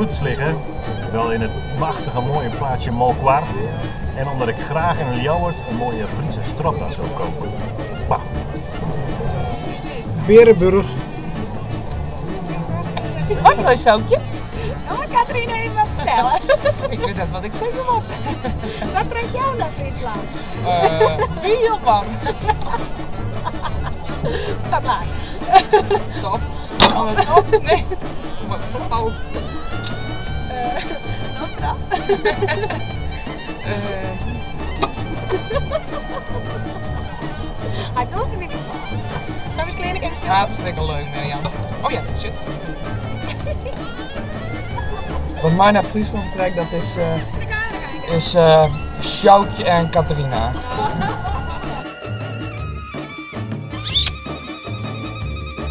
roots liggen, wel in het machtige mooie plaatsje Molkwar. En omdat ik graag in Ljouwert een mooie Friese stropdas wil kopen. Bah. Berenburg. Wat zei Sjoukje? Nou, maar Catharina even wat vertellen. Ik weet net wat ik zeggen moet. Wat trekt jou naar Friesland? Heel wat. Ga klaar. Stop. Anders op. Nee. Wat flauw. Nou, knap. Hij wil het in ieder geval. Zijn we eens klein even Hartstikke leuk, Mirjam. Oh ja, dat zit natuurlijk. Wat mij naar Friesland trekt, dat is Sjoukje en Catharina.